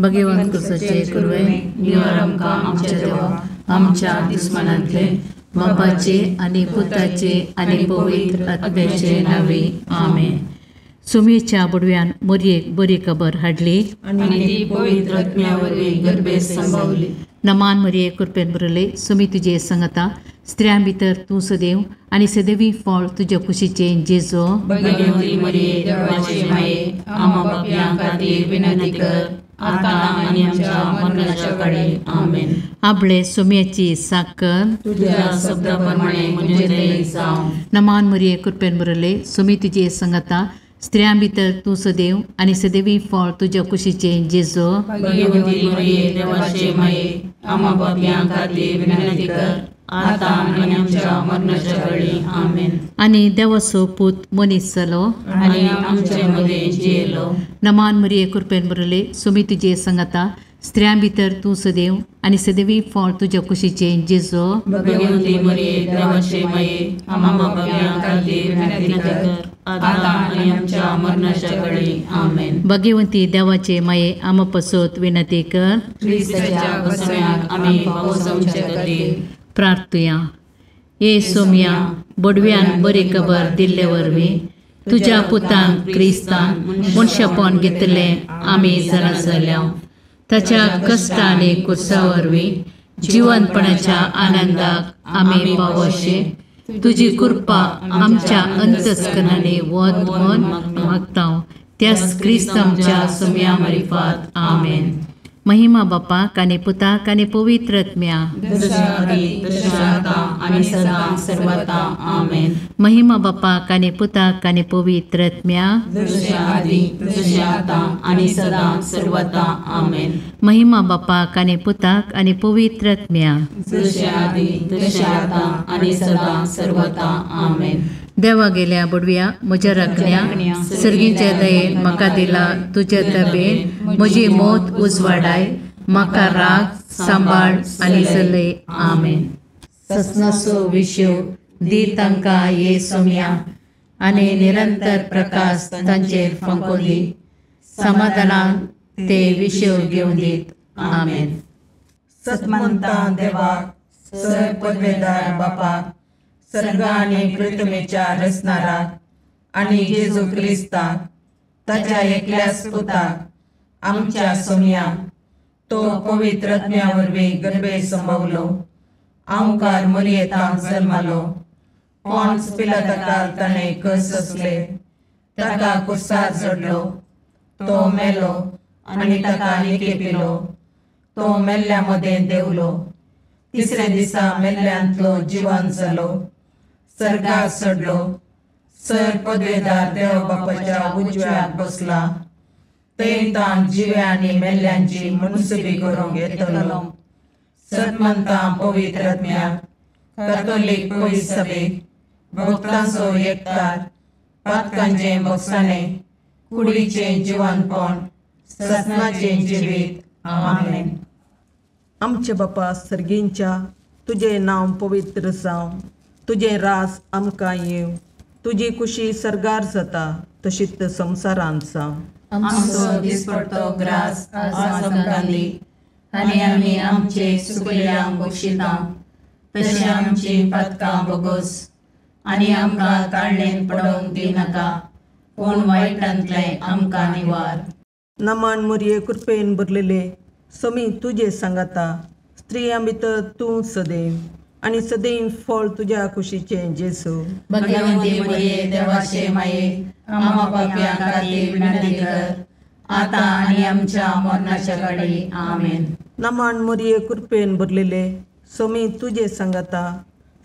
भगवंत कुसाचे कुरवे निवार आमकां आमच्या देवा आमच्या दुस्मनांतले बापाचे आनी पुताचे आनी पवित्र आत्म्याचे नांवे आमेन. सुमेच्या बुडव्यान मोरयेक बरी खबर हाडली आनी ती पवित्र आत्म्या वरवीं गर्भेत संभावली. नमान मरिये कृपेन भरले सुमी तुजे संगता स्त्रियां भितर तूं सदैव आनी सदैवी फळ तुज्या कुशीचें जेजो. भगवती मरिये देवाचे माये आम्हा पापयां खातीर विनंती कर आतां आनी आमच्या मरणाच्या काळी आमेन. आपले सुम्याची साकर तुझ्या शब्दा प्रमाणे म्हजें जावं. नमान मरिये कृपेन भरले सुमी तुजे संगता स्त्रियां भितर तूं सदैव आनी सदैवी फळ तुज्या कुशीचें जेजो. भगवती मरिये देवाचे माये आम्हा पापयां खातीर विनंती कर आतां आनी आमच्या मरणाच्या काळी आमेन. आनी देवाचो पूत मनीस जालो आनी आमचे मदें जियेलो. नमान मरिये कृपेन भरले सुमी तुजे संगता स्त्रियां भितर तूं सदैव आनी सदैवी फळ तुज्या कुशीचें जेजो. भगवती मरिये देवाचे माये आम्हा पापयां खातीर विनंती कर आतां आनी आमच्या मरणाच्या काळी आमेन. भगवंती देवाचे माये आम्हा पसत विनंती कर. क्रिस्ताच्या बसव्याक आमी पावसाचे खातीर प्रार्थुया. ये सोम्या बडव्यान बरी खबर दिल्ले वरवीं तुज्या पुतान क्रिस्तान मनशापण घेतलें आमी जाणा जाल्या. ताच्या कश्ट आनी कुर्सा वरवीं जिवनपणाच्या आनंदाक आमी पावोशे तुजी कृपा आमच्या अंतस्करणांनी वत म्हूण मागता. त्याच क्रिस्त आमच्या सोम्या मारिफात आमेन. महिमा बापाक आनी पुताक आनी पवित्र आत्म्या. महिमा बापाक आनी पुताक आनी पवित्र आत्म्या. महिमा बापाक आनी पुताक आनी पवित्र आत्म्या. देवा गेल्या बुडव्या म्हज्या राखण्या सर्गीच्या दयेन म्हाका दिला तुज्या दबेन म्हजी मौत उजवाडाय म्हाका राग सांबाळ आनी चलय आमेन. ससनाचो विशय दी तांकां ये सोम्या आनी निरंतर प्रकाश तांचेर फांको दी समाधानान ते विशय घेवन दीत आमेन. सतमंता देवाक सर पदवेदार बापाक सर्ग आनी पृथ्वीच्या रचणाराक आनी जेजू क्रिस्ताक ताच्या एकल्याच पुताक आमच्या सोम्याक तो पवित्र आत्म्या वरवीं गर्भे संभवलो आंवकार मरियेतांक जल्मालो पॉन्स पिलाताकाल ताणें कस सोंसले ताका कुर्सार चडलो तो मेलो आनी ताका निकेपिलो तो मेल्ल्या मदें देंवलो तिसऱ्या दिसा मेल्ल्यांतलो जिवन जालो सर्गाक चडलो सर पदवेदार देव बापाच्या उजव्याक बसला थंय ताण जिव्या आनी मेल्ल्यांची मनसुबी करूंक येतलो. सतमंता पवित्र आत्म्याक कॅथोलीक पवित्र सभेक भक्तांचो एकतार पातकांचें भोगसाणें कुडीचें जिवनपण ससनाचें जिवीत आमेन. आमचे बापा सर्गींच्या तुजें नांव पवित्र जावं तुजें राज आमकां येवं तुजी कुशी सर्गार जाता तशीच संवसारांत जावं. आमचो दिसपडतो ग्रास आज आमकां दी आनी आमी आमचे सुकल्यांक बक्षिता तशें आमची पातकां बोगोस आनी आमकां ताळणेन पडोवंक दिनाका पूण वायटांतलें आमकां निवार. नमान मोरये कृपेन भरलेले समी तुजे सांगाता स्त्रियां भितर तूं सदैव आनी सदैव फळ तुज्या कुशीचें जेजू. भगवंती मरिये देवाचे माये आम्हा पापयां खातीर विनंती कर आतां आनी आमच्या मरणाच्या काळी आमेन. नमान मोरये कृपेन भरलेले समी तुजे सांगाता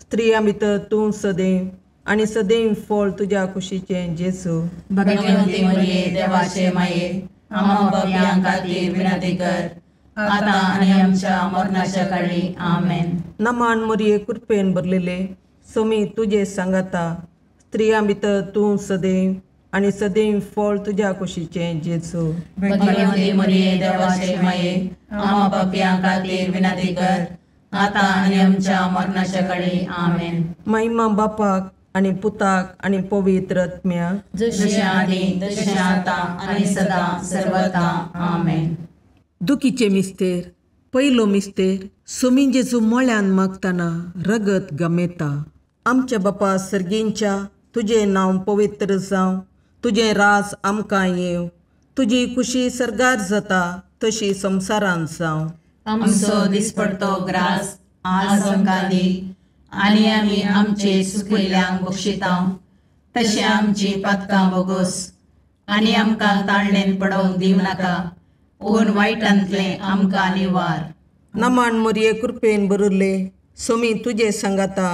स्त्रियां भितर तूं सदैव आनी सदैव फळ तुज्या कुशीचें जेजू. भगवंती मरिये देवाचे माये आम्हा पापयां खातीर विनंती कर आतां आनी आमच्या मरणाच्या काळी आमेन. नमान मोरये कृपेन भरलेले समी तुजे सांगाता स्त्रियां भितर तूं सदैव आनी सदैव फळ तुज्या कुशीचें जेजू. भगवंती मरिये देवाचे माये आम्हा पापयां खातीर विनंती कर आतां आनी आमच्या मरणाच्या काळी आमेन. महिमा बापाक आनी पुताक आनी पवित्र आत्म्याक जशें आदी तशें आतां आनी सदां सर्वता आमेन. दुखीचे मिस्तेर पयलो मिस्तेर सोमी जेजू मळ्यान मागतना रगत गमेता. आमच्या बापा सर्गींच्या तुजें नांव पवित्र जावं, तुजें राज आमकां येवं, तुजी खुशी सर्गार जाता तशी संवसारांत जावं. आमचो दिसपडतो ग्रास आज आमकां दी आनी आमी आमचे सुकिल्ल्यांक बक्षिता तशें आमची पातकां बोगोस आनी आमकां ताळणेन पडोवंक दिवं नाका पूण वायटांतलें आमकां निवार. नमान मोरये कृपेन बरुल्ले सोमी तुजे सांगाता,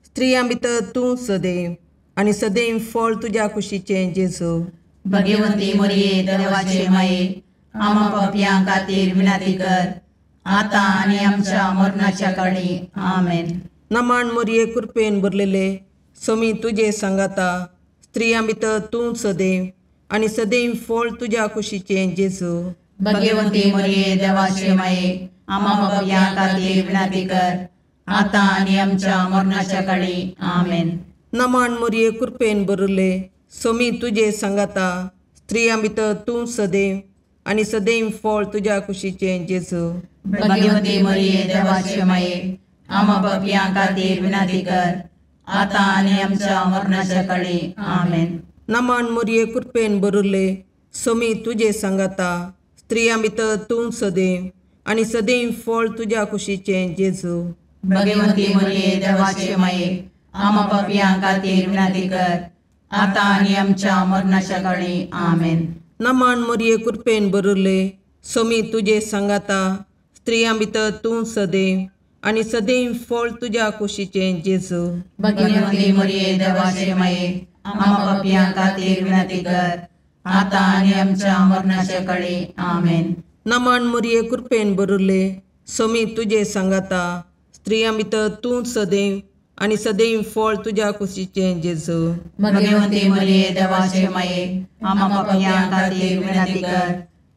स्त्रियां भितर तूं सदैव आनी सदैव फळ तुज्या कुशीचें जेजू. भगवंती मोरये देवाचे माये आमा पापयां खातीर विनंती कर आतां आनी आमच्या मरणाच्या काळी. आमेन. नमान मोरये कृपेन भरलेले सोमी तुजे सांगाता, स्त्रियां भितर तूं सदैव आनी सदैव फळ तुज्या कुशीचें जेजू. भगवंती मोरये देवाचे माये आमा पापयां खातीर विनंती कर आतां आनी आमच्या मरणाच्या काळी. आमेन. नमान मोरये कृपेन भरले सोमी तुजे सांगाता, स्त्रियां भितर तूं सदैव आनी सदैव फळ तुज्या कुशीचें जेजू. भगवंती मोरये देवाचे माये आमा पापयां खातीर विनंती कर आतां आनी आमच्या मरणाच्या काळी. आमेन. नमान मोरये कृपेन भरले सोमी तुजे सांगाता, स्त्रियां भितर तूं सदैव आनी सदैव फळ तुज्या कुशीचें जेजू. भगवंती मोरये देवाचे माये आमा पापयां खातीर विनंती कर आतां आनी आमच्या मरणाच्या काळी. आमेन. नमान मोरये कृपेन भरले सोमी तुजे सांगाता, स्त्रियां भितर तूं सदैव आनी सदैव फळ तुज्या कुशीचें जेजू. भगवंती मोरये देवाचे माये आमा पापयां खातीर विनंती कर आतां आनी आमच्या मरणाच्या काळी. आमेन. नमान मोरये कृपेन भरले सोमी तुजे सांगाता, स्त्रियां भितर तूं सदैव आनी सदैव फळ तुज्या कुशीचें जेजू. भगवंती मोरये देवाचे माये आमा पापयां खातीर विनंती कर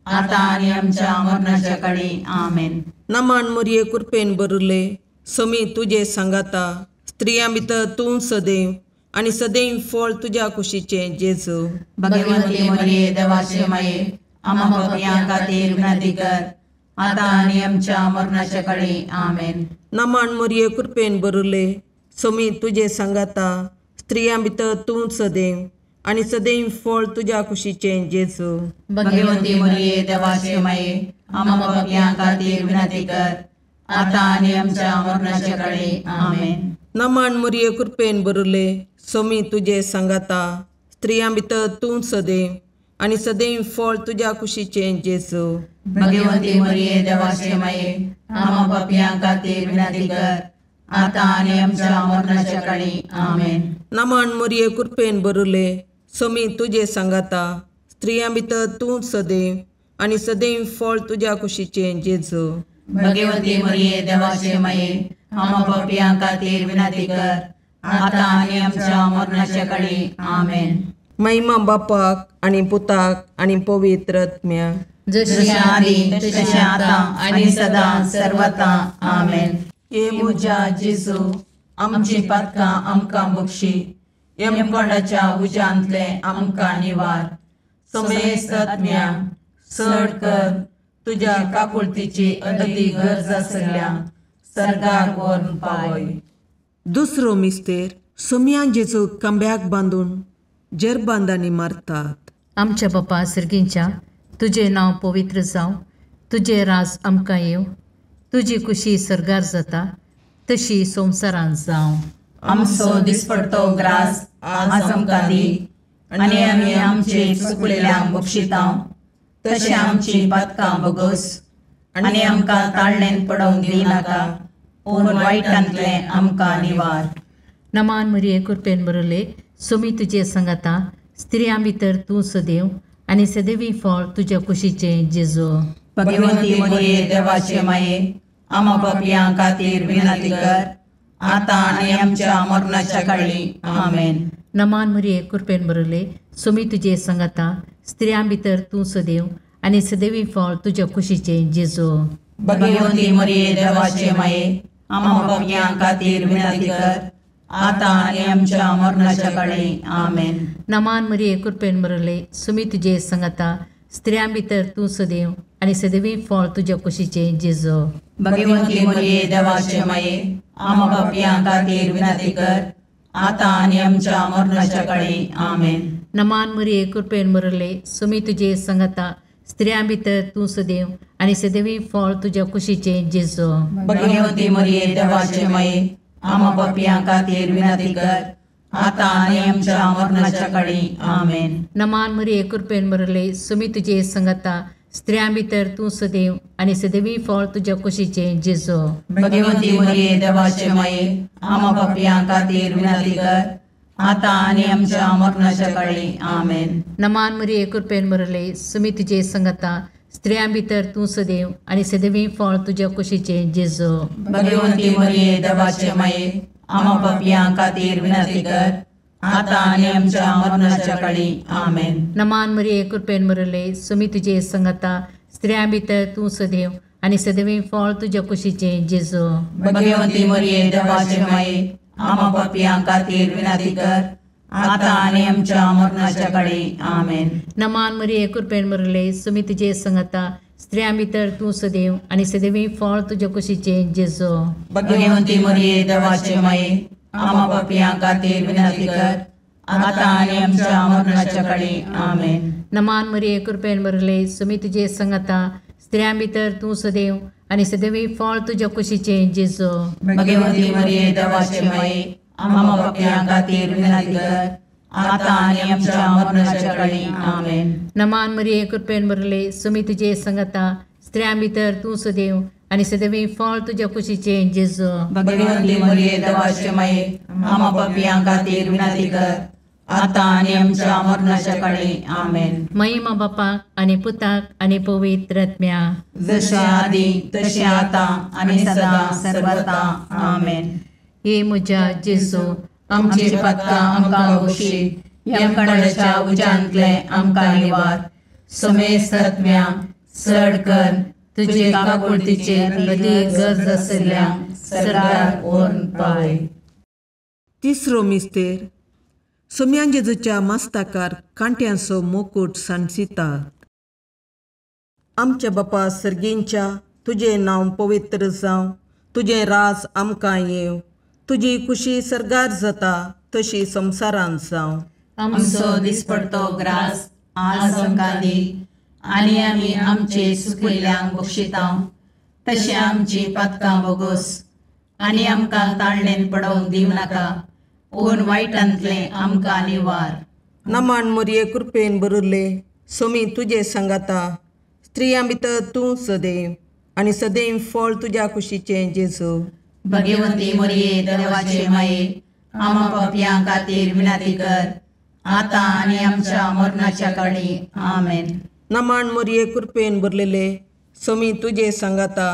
आतां आनी आमच्या मरणाच्या काळी. आमेन. नमान मोरये कृपेन भरले सोमी तुजे सांगाता, स्त्रियां भितर तूं सदैव आनी सदैव फळ तुज्या कुशीचें जेजू. भगवंती मोरये देवाचे माये आमा पापयां खातीर विनंती कर आतां आनी आमच्या मरणाच्या काळी. आमेन. नमान मोरये कृपेन भरले सोमी तुजे सांगाता, स्त्रियां भितर तूं सदैव आनी सदैव फळ तुज्या कुशीचें जेजू. भगवंती मोरये देवाचे माये आमा पापयां खातीर विनंती कर आतां आनी आमच्या मरणाच्या काळी. आमेन. नमान मोरये कृपेन भरले सोमी तुजे सांगाता, स्त्रियां भितर तूं सदैव आनी सदैव फळ तुज्या कुशीचें जेजू. भगवंती मोरये देवाचे माये आमा पापयां खातीर विनंती कर आतां आनी आमच्या मरणाच्या काळी. आमेन. नमान मोरये कृपेन भरले सोमी तुजे सांगाता, स्त्रियां भितर तूं सदैव आनी सदैव फळ तुज्या कुशीचें जेजू. भगवंती मोरये देवाचे माये आमा पापयां खातीर विनंती कर आतां आनी आमच्या मरणाच्या काळी. आमेन. महिमा बापाक आनी पुताक आनी पवित्र आत्म्याक, जशी आदी तशें आतां आनी सदां सर्वता. आमेन. हे म्हज्या जेजू आमची पातकां आमकां बक्षी, यमकोंडाच्या उज्यांतलें आमकां निवार, समेस्त आत्म्या चड कर तुज्या काकुळतीची अदती गरज आसल्या सर्गाक व्हरून पावय. दुसरो मिस्तेर सोमया जेजू खांब्याक बांदून जेरबांदांनी मारतात. आमच्या बापा सर्गींच्या तुजें नांव पवित्र जावं, तुजें राज आमकां येवं, तुजी खुशी सर्गार जाता तशी संवसारांत जावं. आमचो दिसपडतो ग्रास आज आमकां दी आनी आमी आमचे चुकलेल्यांक बक्षिता तशें आमची पातकां बगोस आनी आमकां ताळणेन पडोवंक दिनाका पूण वायटांतलें आमकां निवार. नमान मरिये कृपेन बरले सोमी तुजे सांगाता, स्त्रियां भितर तूं सदैव आनी सदैवी फळ तुज्या कुशीचें जेजू. भगवंती मरिये देवाचे माये आमा पापयां खातीर विनंती कर आतां आनी आमच्या मरणाच्या काळी. आमेन. नमान मरिये कृपेन बरले सोमी तुजे सांगाता, स्त्रियां भितर तूं सदैव आनी सदैवी फळ तुज्या कुशीचें जेजू. भगवंती मरिये देवाचे माये आमा पापयां खातीर विनंती कर आतां आनी आमच्या मरणाच्या काळी. आमेन. नमान मरिये कृपेन बरले सोमी तुजे सांगाता, स्त्रियां भितर तूं सदैव आनी सदैवी फळ तुज्या कुशीचें जेजू. भगवंती मरिये देवाचे माये, आम्हा पापयां खातीर विनंती कर, आतां आनी आमच्या मरणाच्या काळी. आमेन. नमान मरिये, कृपेन भरले, सुमी तुजे संगता, स्त्रियां भितर तूं सदैव आनी सदैवी फळ तुज्या कुशीचें जेजू. भगवंती मरिये देवाचे माये, आम्हा पापयां खातीर विनंती कर, आतां आनी आमच्या मरणाच्या काळी. आमेन. नमान मरिये, कृपेन भरले, सुमी तुजे संगता, स्त्रियां भितर तूं सदैव आनी सदैवी फळ तुज्या कुशीचें जेजू. भगवंती मरिये देवाचे माये, आम्हा पापयां खातीर विनंती कर, आतां आनी आमच्या मरणाच्या काळी. आमेन. नमान मरिये, कृपेन भरले, सुमी तुजे संगता, स्त्रियां भितर तूं सदैव आनी सदैवी फळ तुज्या कुशीचें जेजू. भगवंती मरिये देवाचे माये, आम्हा पापयां खातीर विनंती कर, आतां आनी आमच्या मरणाच्या काळी. आमेन. नमान मरिये, कृपेन भरले, सुमी तुजे संगता, स्त्रियां भितर तूं सदैव आनी सदैवी फळ तुज्या कुशीचें जेजू. भगवंती मरिये देवाचे माये, आम्हा पापयां खातीर विनंती कर, आतां आनी आमच्या मरणाच्या काळी. आमेन. नमान मरिये, कृपेन भरले, सुमी तुजे संगता, स्त्रियां भितर तूं सदैव आनी सदैवी फळ तुज्या कुशीचें जेजू. भगवंती मरिये देवाचे माये, आम्हा पापयां खातीर विनंती कर, आतां आनी आमच्या मरणाच्या काळी. आमेन. नमान मरिये, कृपेन भरले, सुमी तुजे संगता, स्त्रियां भितर तूं सदैव आनी सदैवी फळ तुज्या कुशीचें जेजू. भगवंती मरिये देवाचे माये, आम्हा पापयां खातीर विनंती कर, आतां आनी आमच्या मरणाच्या काळी. आमेन. नमान मरिये, कृपेन भरले, सुमी तुजे संगता, स्त्रियां भितर तूं सदैव आनी सदैवी फळ तुज्या कुशीचें जेजू. भगवंती मरिये देवाचे माये, आम्हा पापयां खातीर विनंती कर, आतां आनी आमच्या मरणाच्या काळी. आमेन. महिमा बापाक आनी पुताक आनी पवित्र आत्म्या, जशें आदी तशें आतां आनी सदां सर्वता. आमेन. हे म्हज्या जेजू, आमची पातकां आमकां बक्षी, यमकणाच्या उज्यांतले आमकां निवार, समेस्त आत्म्या चड कर तुजे काकुळतीचेर अदीक गरज आशिल्ल्या सरकार व्हरून पावय. तिसरो मिस्तेर. सोम्यान जेजूच्या मस्ताकार कांट्यांचो मुकूट सांडसितात. आमच्या बापा सर्गींच्या, तुजें नांव पवित्र जावं, तुजें राज आमकां येवं, तुजी कुशी सर्गार जाता तशी संवसारांत जावं. आमचो दिसपडतो ग्रास आज आमकां दी, आनी आमी आमचे सुकिल्ल्यांक बक्षिता तशें आमची पातकां बोगोस, आनी आमकां ताळणेन पडोवंक दिवं नाका, पूण वायटांतलें आमकां निवार. नमान मरिये, कृपेन भरिल्ले, सोमी तुजे सांगाता, स्त्रियां भितर तूं सदैव आनी सदैव फळ तुज्या कुशीचें जेजू. भगवंती मरिये देवाचे माये, आम्हा पापयां खातीर विनंती कर, आतां आनी आमच्या मरणाच्या काळी. आमेन. नमान मरिये, कृपेन भरलेले, सोमी तुजे सांगाता,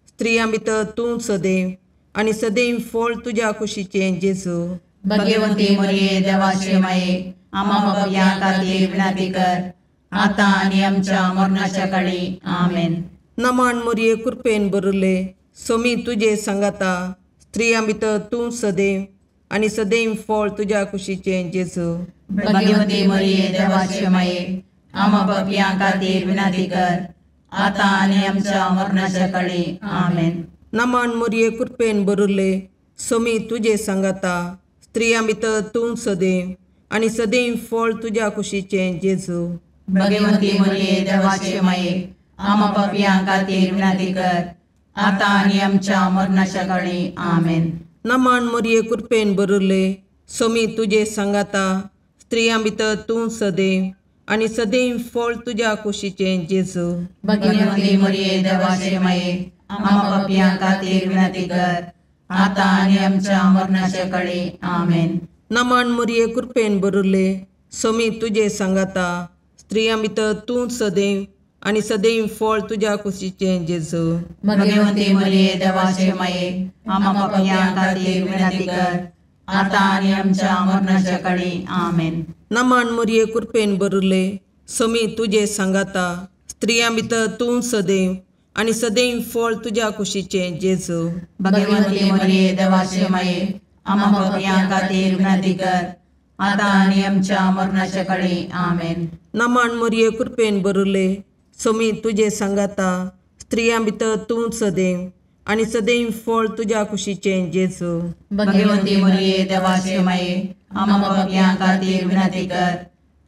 स्त्रियां भितर तूं सदैव आनी सदैव फळ तुज्या कुशीचें जेजू. भगवंती मरिये देवाचे माये, आम्हा पापयां खातीर विनंती कर, आतां आनी आमच्या मरणाच्या काळी. आमेन. नमान मरिये, कृपेन भरिल्ले, सोमी तुजे सांगाता, स्त्रियां भितर तूं सदैव आनी सदैव फळ तुज्या कुशीचें जेजू. भगवंती मरिये देवाचे माये, आम्हा पापयां खातीर विनंती कर, आतां आनी आमच्या मरणाच्या काळी. आमेन. नमान मरिये, कृपेन भरिल्ले, सोमी तुजे सांगाता, स्त्रियां भितर तूं सदैव आनी सदैव फळ तुज्या कुशीचें जेजू. भगवंती मरिये देवाचे माये, आम्हा पापयां खातीर विनंती कर, आतां आनी आमच्या मरणाच्या काळी. आमेन. नमान मरिये, कृपेन भरिल्ले, सोमी तुजे सांगाता, स्त्रियां भितर तूं सदैव आनी सदैव फळ तुज्या कुशीचें जेजू. भगवंती मरिये देवाचे माये, आम्हा पापयां खातीर विनंती कर, आतां आनी आमच्या मरणाच्या काळी. आमेन. नमान मरिये, कृपेन भरिल्ले, सोमी तुजे सांगाता, स्त्रियां भितर तूं सदैव आनी सदैव फळ तुज्या कुशीचें जेजू. भगवंती मरिये देवाचे माये, आम्हा पापयां खातीर विनंती कर, आतां आनी आमच्या मरणाच्या काळी. आमेन. नमान मरिये, कृपेन भरिल्ले, सोमी तुजे सांगाता, स्त्रियां भितर तूं सदैव आनी सदैव फळ तुज्या कुशीचें जेजू. भगवंती मरिये देवाचे माये, आम्हा पापयां खातीर विनंती कर, आतां आनी आमच्या मरणाच्या काळी. आमेन. नमन मरिये कृपेन भरिल्ले, स्वामी तुजे सांगाता, स्त्रियां भितर तूं सदैव आनी सदैव फळ तुज्या कुशीचें जेजू. भगवंती मरिये देवाचे माये, आम्हा पापयां खातीर विनंती कर,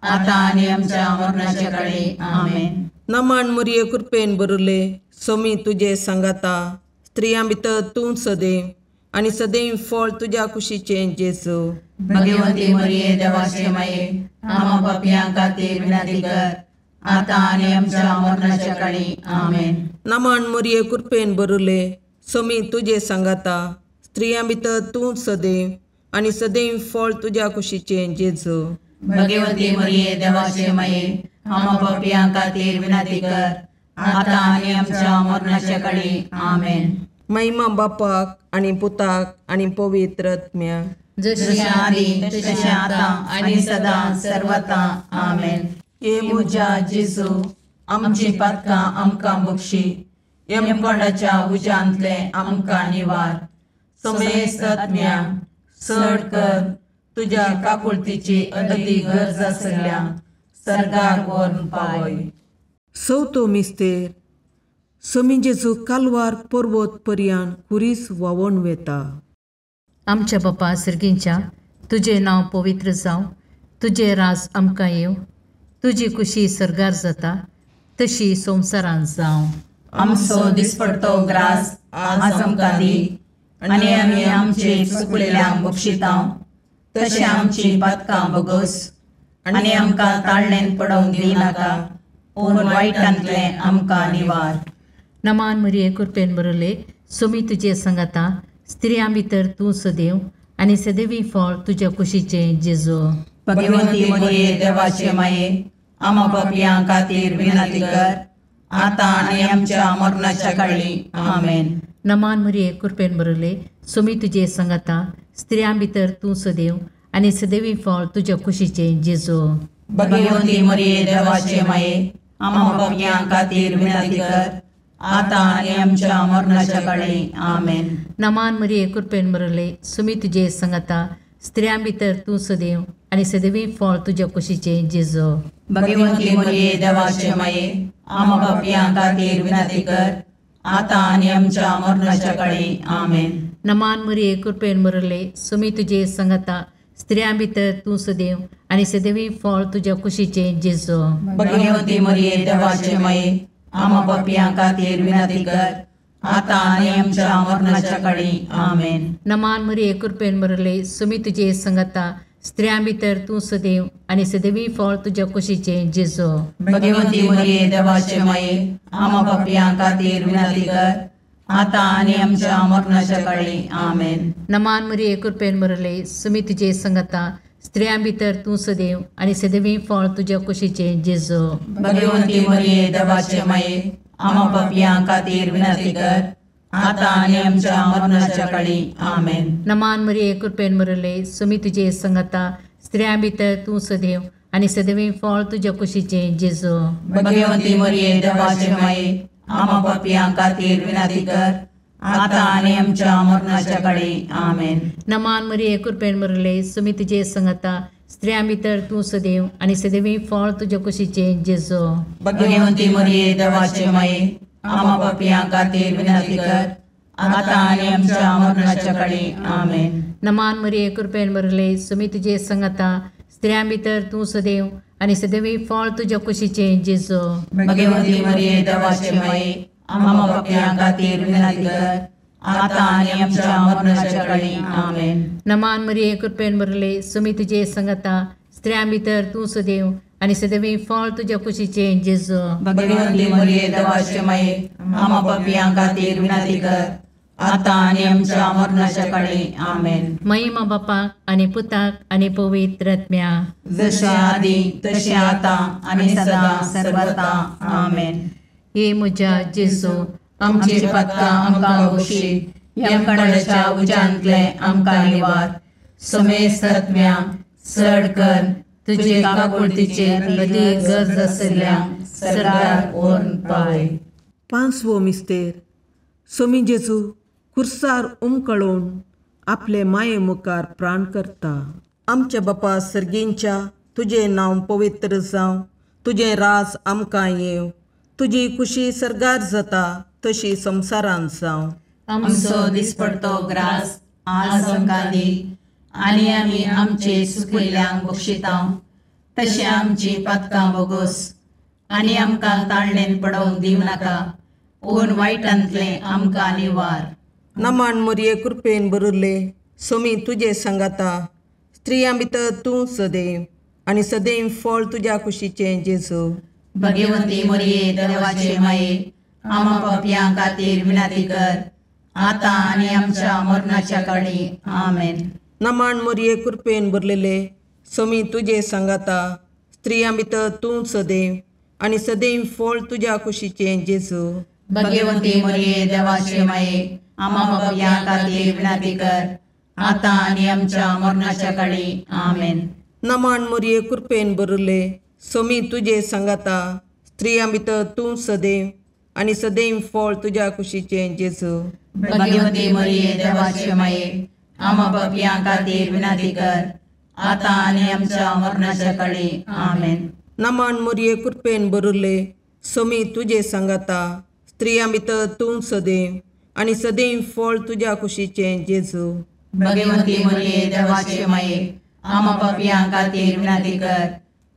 आतां आनी आमच्या मरणाच्या काळी. आमेन. नमन मरिये कृपेन भरिल्ले, स्वामी तुजे सांगाता, स्त्रियां भितर तूं सदैव आनी सदैव फळ तुज्या कुशीचें जेजू. भगवंती मरिये देवाचे माये, आम्हा पापयां खातीर विनंती कर, आतां आनी आमच्या मरणाच्या काळी. आमेन. नमन मरिये कृपेन भरिल्ले, स्वामी तुजे सांगाता, स्त्रियां भितर तूं सदैव आनी सदैव फळ तुज्या कुशीचें जेजू. भगवंती मरिये देवाचे माये, आम्हा पापयां खातीर विनंती कर, आतां आनी आमच्या मरणाच्या काळी. आमेन. महिमा बापाक आनी पुताक आनी पवित्र आत्म्याक, जशें आदी तशें आतां आनी सदां सर्वता. आमेन. हे म्हज्या जेजू, आमची पातकां आमकां बक्षी, यमकोंडाच्या उज्यांतले आमकां निवार, समेस्त आत्म्या चड कर तुज्या काकुळतीची अदती गरज आसल्या सर्गाक व्हरून पावय. चवथो मिस्तेर. स्वामी जेजू कालवार पर्वत पर्यान खुरीस व्हांवून वेता. आमच्या बापा सर्गींच्या, तुजें नांव पवित्र जावं, तुजें राज आमकां येवं, तुजी कुशी सर्गार जाता तशी संवसारांत जावं. आमचो दिसपडतो ग्रास आज आमकां दी, आनी आमी आमचे चुकलेल्यांक बक्षितां तशें आमची पातकां बगस, आनी आमकां ताळणेन पडोवंक दिनाका, पूण वायटांतलें आमकां निवार. नमान मरिये कृपेन भरिल्ले, स्वामी तुजे सांगाता, स्त्रियां भितर तूं सदैव आनी सदैवी फळ तुज्या कुशीचें जेजू. भगवंती मरिये देवाचे माये, आम्हा पापयां खातीर विनंती कर, आतां आनी आमच्या मरणाच्या काळी. आमेन. नमान मरिये कृपेन भरिल्ले, स्वामी तुजे सांगाता, स्त्रियां भितर तूं सदैव आनी सदैवी फळ तुज्या कुशीचें जेजू. भगवंती मरिये देवाचे माये, आम्हा पापयां खातीर विनंती कर, आतां आनी आमच्या मरणाच्या काळी. आमेन. नमान मरिये कृपेन भरिल्ले, स्वामी तुजे सांगाता, स्त्रियां भितर तूं सदैव आनी सदैवी फळ तुज्या कुशीचें जेजू. भगवंती मरिये देवाचे माये, आम्हा पापयां खातीर विनंती कर, आतां आनी आमच्या मरणाच्या काळी. आमेन. नमान मरिये कृपेन भरिल्ले, स्वामी तुजे सांगाता, स्त्रियां भितर तूं सदैव आनी सदैवी फळ तुज्या कुशीचें जेजू. भगवंती मरिये देवाचे माये, आम्हा पापयां खातीर विनंती कर, आतां आनी आमच्या मरणाच्या काळी. आमेन. नमान मरिये कृपेन भरिल्ले, स्वामी तुजे सांगाता, स्त्रियां भितर तूं सदैव आनी सदैवी फळ तुज्या कुशीचें जेजू. भगवंती मरिये देवाचे माये, आम्हा पापयां खातीर विनंती कर, आतां आनी आमच्या मरणाच्या काळी. आमेन. नमान मरिये कृपेन भरिल्ले, स्वामी तुजे सांगाता, स्त्रियां भितर तूं सदैव आनी सदैवी फळ तुज्या कुशीचें जेजू. भगवंती मरिये देवाचे माये, आम्हा पापयां खातीर विनंती कर, आतां आनी आमच्या मरणाच्या काळी. आमेन. नमान मरिये कृपेन भरिल्ले, स्वामी तुजे सांगाता, स्त्रियां भितर तूं सदैव आनी सदैवी फळ तुज्या कुशीचें जेजू. भगवंती मरिये देवाचे माये, आम्हा पापयां खातीर विनंती कर, आतां आनी आमच्या मरणाच्या काळी. आमेन. नमान मरिये कृपेन भरिल्ले, स्वामी तुजे सांगाता, स्त्रियां भितर तूं सदैव आनी सदैवी फळ तुज्या कुशीचें जेजू. भगवंती मरिये देवाचे माये, आम्हा पापयां खातीर विनंती कर, आतां आनी आमच्या मरणाच्या काळी. आमेन. नमान मरिये कृपेन भरिल्ले, स्वामी तुजे सांगाता, स्त्रियां भितर तूं सदैव आनी सदैवी फळ तुज्या कुशीचें जेजू. भगवंती मरिये देवाचे माये, आम्हा पापयां खातीर विनंती कर, आतां आनी आमच्या मरणाच्या काळी. आमेन. नमान मरिये कृपेन भरिल्ले, स्वामी तुजे सांगाता, स्त्रियां भितर तूं सदैव आनी सदैवी फळ तुज्या कुशीचें जेजू. भगवंती मरिये देवाचे माये, आम्हा पापयां खातीर विनंती कर, आतां आनी आमच्या मरणाच्या काळी. आमेन. महिमा बापाक आनी पुताक आनी पवित्र आत्म्याक, जशें आदी तशें आतां आनी सदां सर्वता. आमेन. हे म्हज्या जेजू, आमची पातकां आमकां बक्षी, यमकंडाच्या उज्यांतले आमकां निवार, समेस्त आत्म्या चड कर तुजे काकुळतीचेर अदीक गरज आशिल्ल्या सर्गाक व्हरून पावय. पांचवो मिस्तेर. स्वामी जेजू खुर्सार उमकळून आपले माये मुखार प्राण करता. आमच्या बापा सर्गींच्या तुजें नांव पवित्र जावं, तुजें राज आमकां येवं, तुजी खुशी सर्गार जाता तशी संवसारांत जावं. आमचो दिसपडतो ग्रास आज आमकां दी आनी आमी आमचे सुकिल्ल्यांक बक्षिता तशें आमची पातकां बोगोस आनी आमकां ताळणेन पडोवंक दिवं नाका पूण वायटांतलें आमकां निवार. नमान मोरये कृपेन बरुल्ले सोमी तुजे सांगाता, स्त्रियां भितर तूं सदैव आनी सदैव फळ तुज्या कुशीचें जेजू. भगवंती मोरये देवाचे माये आमा पापयां खातीर विनंती कर आतां आनी आमच्या मरणाच्या काळी. आमेन. नमान मोरये कृपेन भरलेले सोमी तुजे सांगाता, स्त्रियां भितर तूं सदैव आनी सदैव फळ तुज्या कुशीचें जेजू. भगवंती मोरये देवाचे माये आमा पापयां खातीर विनंती कर आतां आनी आमच्या मरणाच्या काळी. आमेन. नमान मोरये कृपेन भरले सोमी तुजे सांगाता, स्त्रियां भितर तूं सदैव आनी सदैव फळ तुज्या कुशीचें जेजू. भगवंती मोरये देवाचे माये आमा पापयां खातीर विनंती कर आतां आनी आमच्या मरणाच्या काळी. आमेन. नमान मोरये कृपेन भरले सोमी तुजे सांगाता, स्त्रियां भितर तूं सदैव आनी सदैव फळ तुज्या कुशीचें जेजू. भगवंती मोरये देवाचे माये आमा पापयां खातीर विनंती कर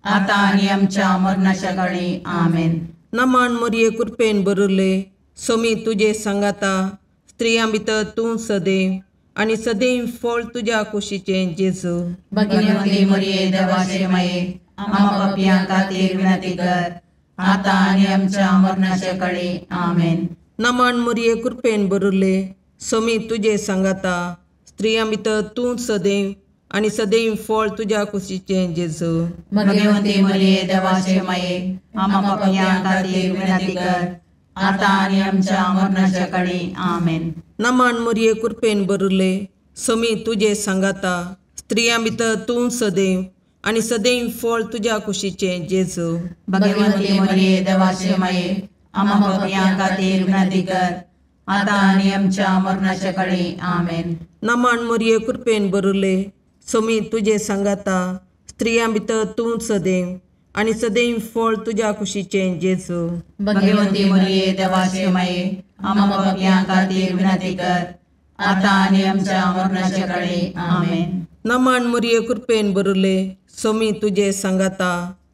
आतां आनी आमच्या मरणाच्या काळी. आमेन. नमान मोरये कृपेन भरले सोमी तुजे सांगाता, स्त्रियां भितर तूं सदैव आनी सदैव फळ तुज्या कुशीचें जेजू. भगवंती मोरये देवाचे माये आमा पापयां खातीर विनंती कर आतां आनी आमच्या मरणाच्या काळी. आमेन. नमान मोरये कृपेन भरले सोमी तुजे सांगाता, स्त्रियां भितर तूं सदैव आनी सदैव फळ तुज्या कुशीचें जेजू. भगवंती मोरये देवाचे माये आमा पापयां खातीर विनंती कर आतां आनी आमच्या मरणाच्या काळी. आमेन. नमान मोरये कृपेन भरले सोमी तुजे सांगाता, स्त्रियां भितर तूं सदैव आनी सदैव फळ तुज्या कुशीचें जेजू. भगवंती मोरये देवाचे माये आमा पापयां खातीर विनंती कर आतां आनी आमच्या मरणाच्या काळी. आमेन. नमान मोरये कृपेन भरले सोमी तुजे सांगाता, स्त्रियां भितर तूं सदैव आनी सदैव फळ तुज्या कुशीचें जेजू. भगवंती मोरये देवाचे माये आमा पापयां खातीर विनंती कर आतां आनी आमच्या मरणाच्या काळी. आमेन. नमान मोरये कृपेन भरले सोमी तुजे सांगाता,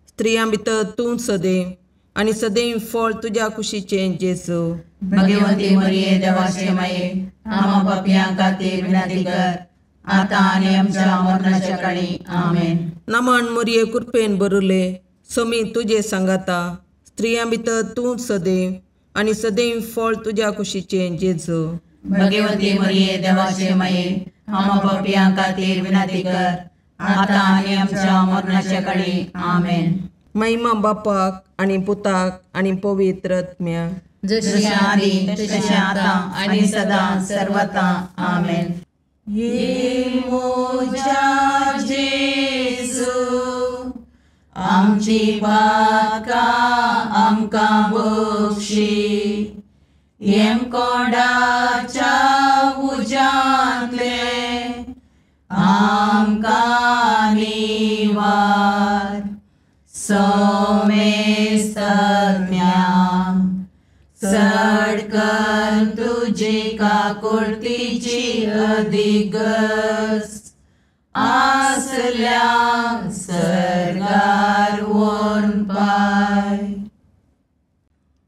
स्त्रियां भितर तूं सदैव आनी सदैव फळ तुज्या कुशीचें जेजू. भगवंती मोरये देवाचे माये आमा पापयां खातीर विनंती कर आतां आनी आमच्या मरणाच्या काळी. आमेन. नमान मोरये कृपेन भरले सोमी तुजे सांगाता, स्त्रियां भितर तूं सदैव आनी सदैव फळ तुज्या कुशीचें जेजू. भगवंती मोरये देवाचे माये आमा पापयां खातीर विनंती कर आतां आनी आमच्या मरणाच्या काळी. आमेन. महिमा बापाक आनी पुताक आनी पवित्र आत्म्याक, जशी आदी तशें आतां आनी सदां सर्वता. आमेन. ये मोजा जेजू आमची पातकां आमकां बक्षी, येमकोंडाच्या उज्यांतले आमकां निवार. सोमेस्तज्ञा चड कर तुजी काकुळतीची अधिगस आसल्या सर्गार व्हरून पाय.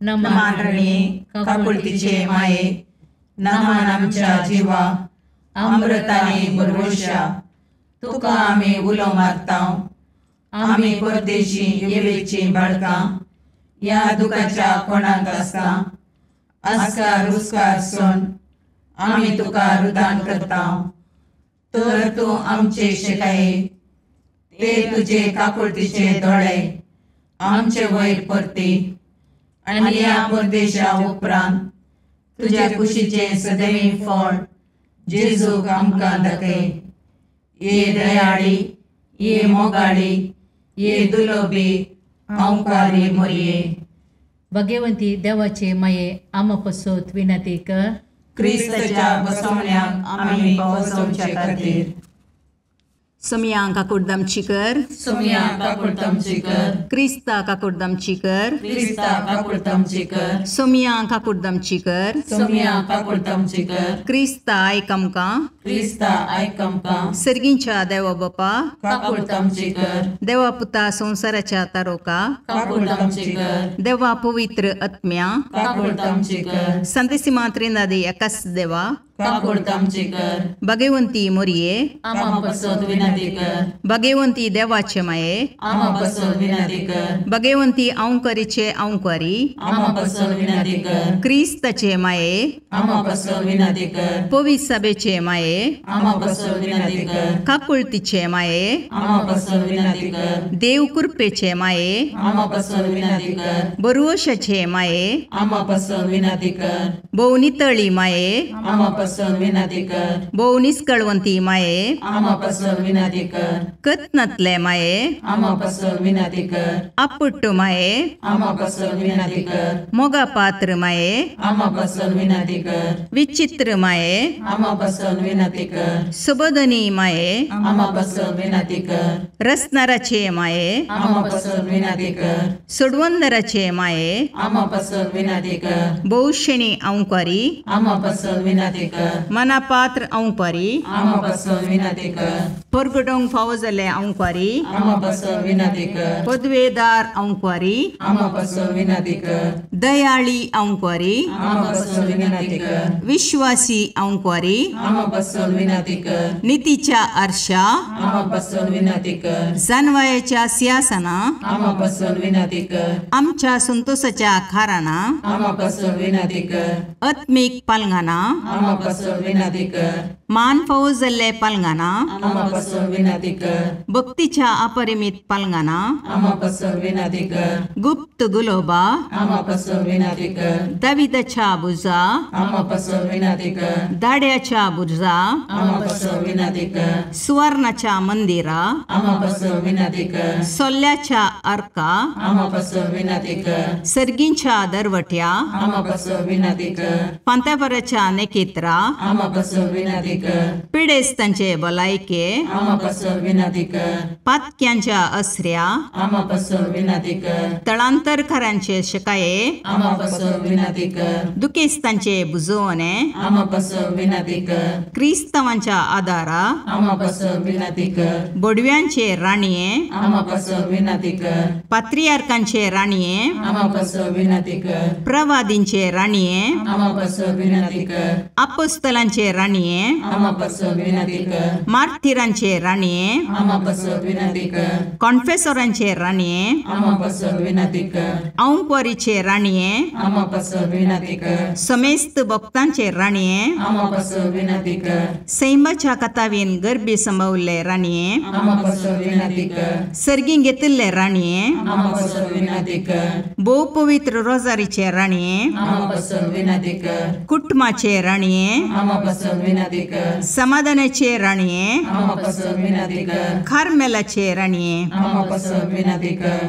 नमान रणी काकुळतीचे माये, नमान आमच्या जिवा अमृताने भरवशा, तुका आमी उलो मारता. आमी परदेशी येवेची बाळकां ह्या दुखाच्या कोणाक आसता आस्कार रुस्कार सोन आमी तुका रुदान करता. तर तूं आमचे शिकाये ते तुजे काकुळतीचे दोळे आमचे वयर परती आनी ह्या परदेशा उपरांत तुज्या कुशीचें सदैव फळ जेजूक आमकां दाखय. ये दयाळी, ये मोगाळी, ये दुलोबी अंकारी मोरये. भगवंती देवाचे माये आमा पसोत विनंती कर. क्रिस्ताच्या बसवण्याक आमी पावसोवचे खातीर. सोमया काकुडदामची कर, सोमया काकुडदामची कर, क्रिस्ता काकुडदामची कर, क्रिस्ता काकुडदामची कर, सोमया काकुडदामची कर, सोमया काकुडदामची कर, क्रिस्ता आयक आमकां, क्रिस्ता आयक आमकां, सर्गींच्या देवा बापा काकुडदामची कर, देवा पुता संवसाराच्या तारोका काकुडदामची कर, देवा पवित्र आत्म्या काकुडदामची कर, संतेसिमा त्रिनादी एकाच देवा काकुडदामची कर, भगवंती मोरये आमा पसत विनंती कर, भगवंती देवाचे माये आमा पसत विनंती कर, भगवंती औंकरीचे औंकरी आमा पसत विनंती कर, क्रिस्ताचे माये आमा पसत विनंती कर, पवित्र सभेचे माये आमा पसत विनंती कर, काकुळतीचे माये आमा पसत विनंती कर, देव कृपेचे माये आमा पसत विनंती कर, बरुवशाचे माये आमा पसत विनंती कर, भोव नितळी माये आमा पसत विनंती कर, भोव निस्कळवंती माये आमा पसत विनंती कर, कत्नातले माये आमा पसत विनंती कर, आपुट्ट माये आमा पसत विनंती कर, मोगा पात्र माये आमा पसत विनंती कर, विचित्र माये आमा पसत विनंती कर, सुबोधनी माये आमा पसत विनंती कर, रसनाराचे माये आमा पसत विनंती कर, सोडवंदराचे माये आमा पसत विनंती कर, भोवशेणी औंकारी आमा पसत विनंती कर, मनापात्र औंकारी आमा पसत विनंती कर, परगटोंक फावो जाल्ले औंकारी आमा पसत विनंती कर, पदवेदार औंकारी आमा पसत विनंती कर, दयाळी औंकारी आमा पसत विनंती कर, विश्वासी औंकारी आमा पसत विनंती कर, नितीच्या आरशा आमा पसत विनंती कर, जानवायाच्या सिंहासना आमा पसत विनंती कर, आमच्या संतोषाच्या खाराना आमा पसत विनंती कर, आत्मीक पालंगाना आमा पसत विनंती कर, मान फावो जाल्ले पालंगाना आमा पसत विनंती कर, भक्तीच्या अपरिमित पालंगाना आमा पसत विनंती कर, गुप्त गुलोबा आमा पसत विनंती कर, दाविदाच्या बुजा आमा पसत विनंती कर, दाड्याच्या बुर्जा आमा पसत विनंती कर, सुवर्णाच्या मंदिरा आमा पसत विनंती कर, सोल्ल्याच्या अर्का आमा पसत विनंती कर, सर्गींच्या दरवट्या आमा पसत विनंती कर, पांतापराच्या नेकेत्रा आमा पसत विनंती कर, पिडेस्तांचे भलायके आमा पसत विनंती कर, पातक्यांच्या असऱ्या आमा पसत विनंती कर, तळांतरकारांचे शकाये आमा पसत विनंती कर, दुखेस्तांचे बुजवणे आमा पसत विनंती कर, क्रिस्तावांच्या आदारा आमा पसत विनंती कर, बोडव्यांचे राणये आमा पसत विनंती कर, पात्रियार्कांचे राणये आमा पसत विनंती कर, प्रवादींचे राणये आमा पसत विनंती कर, अपोस्तलांचे राणये आमा पसत विनंती कर, मार्थिरांचे राणये आमा पसत विनंती कर, कॉन्फेसोरांचे राणये आमा पसत विनंती कर, औंकवारीचे राणये आमा पसत विनंती कर, समेस्त भक्तांचे राणये आमा पसत विनंती कर, सैमाच्या कथावीन गर्भी संभवल्ले राणये आमा पसत विनंती कर, सर्गीं घेतिल्ले राणये आमा पसत विनंती कर, भोव पवित्र रोजारीचे राणये आमा पसत विनंती कर, कुटुंबाचे राणये आमा पसत विनंती कर, समाधानाचे राणये आमा पसत विनंती कर, कार्मेलाचे राणये आमा पसत विनंती कर,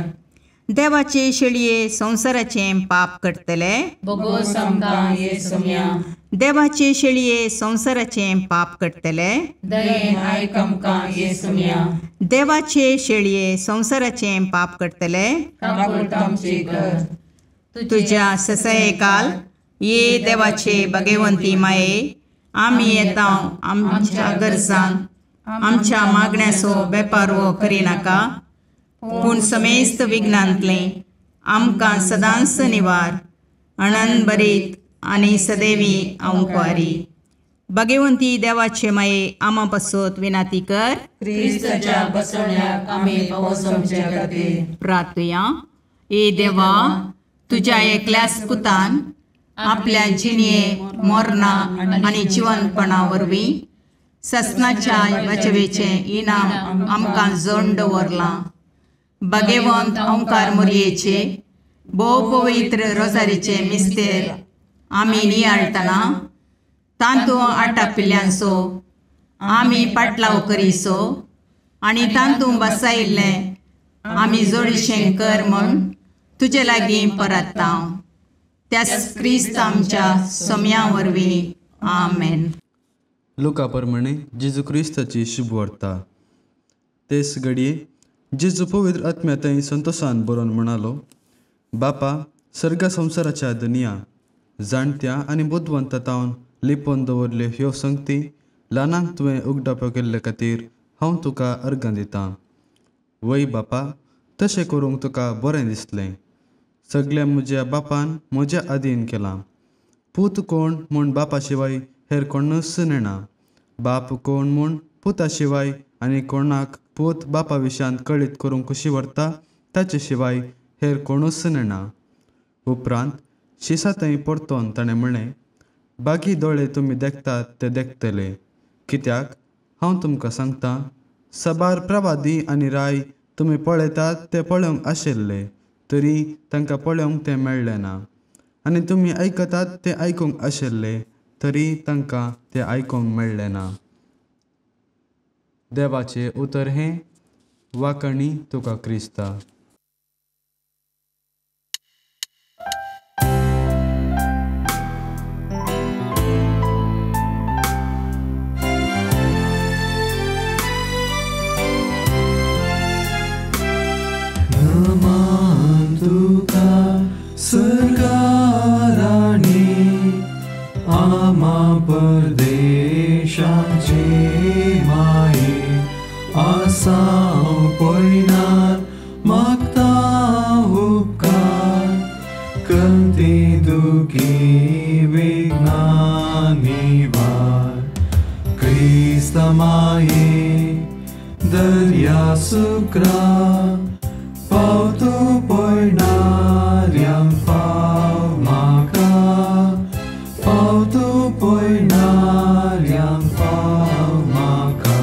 देवाचे शेळये संवसाराचे पाप करतले बोगोस आमकां ये सोम्या, देवाचे शेळये संवसाराचे पाप करतले दयेन आयक आमकां ये सोम्या, देवाचे शेळये संवसाराचे पाप करतले काकुळट आमची कर, तुझ्या ससयकाल ये देवाचे भगवंती माये आमी येता आमच्या गरजांक आमच्या मागण्याचो बेपारवो करिनाका पूण समेस्त विघ्नांतलें आमकां सदांच निवार अणनभरीत आनी सदैवी अंकवारी भगवंती देवाचे माये आमा पासत विनाती कर क्रिस्ताच्या बसवण्याक आमी पावस आमच्या खातीर प्रार्थुया. ए देवा, तुज्या एकल्याच पुतान आपल्या जिणये मरणा आनी जिवनपणा वरवीं ससनाच्या वाचवेचें इनाम आमकां जण दवरलां. भगवंत ओंकार मोरयेचे भोव पवित्र रोजारीचे मिस्तेर आमी नियाळटना तांतू आटापिल्ल्यांचो आमी पाटलाव करीसो आनी तांतू बसायिल्लें आमी जोडीशें कर म्हूण तुजे लागीं परत्ता. त्याच क्रिस्त आमच्या सोम्या वरवीं. आमेन. लुका प्रमाणे जेजू क्रिस्ताची शुभवार्ता. तेच घडये जेजू पवित्र आत्म्या थंय संतोशान बरोवन म्हणालो, बापा सर्गा संवसाराच्या दुनिया जाणत्या आनी बुदवंता तावन लिपोवन दवरल्यो ह्यो संगती ल्हानांक तुवें उगडापो केल्ले खातीर हांव तुका अर्गां दितां. वय बापा, तशें करूंक तुका बरें दिसलें. सगळें म्हज्या बापान म्हज्या आदीन केलां. पूत कोण म्हूण बापा शिवाय हेर कोणूच नेणा, बाप कोण म्हूण पुता शिवाय आनी कोणाक पूत बापा विशयांत कळीत करूंक खुशी व्हरता ताचे शिवाय हेर कोणूच नेणा. उपरांत शिसा थंय परतोन ताणें म्हणलें, बाकी दोळे तुमी देखतात ते देखतले, कित्याक हांव तुमकां सांगता, साबार प्रवादी आनी राय तुमी पळयतात ते पळोवंक आशिल्ले तरी तांकां पळोवंक तें मेळ्ळें ना, आनी तुमी आयकतात तें आयकूंक आशिल्ले तरी तांकां तें आयकूंक मेळ्ळें ना. देवाचें उतर हें. वाकणी तुका क्रिस्ता. तुका सर्गाराणी आमा परदेशाचे माये आसाव पयनार मागता उपकार कंती दुखी विघ्ना निवार क्रिस्त माये दर्या सुक्रा पावतो पयणाऱ्यांक पाव म्हाका, पावतो पयणाऱ्यांक पाव म्हाका.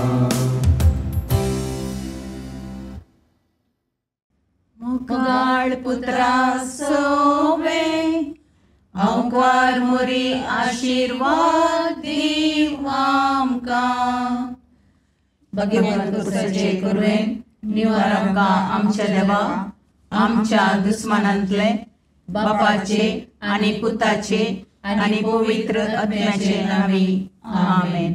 मुगाळ पुत्रा सोवे अंकार मोरी आशीर्वाद दीव आमकां. भगवंत कुसाचे कुरवेन निवार आमकां आमच्या देवा आमच्या दुस्मानांतले बापाचे आनी पुताचे आनी पवित्र आत्म्याचे नांवी. आमेन.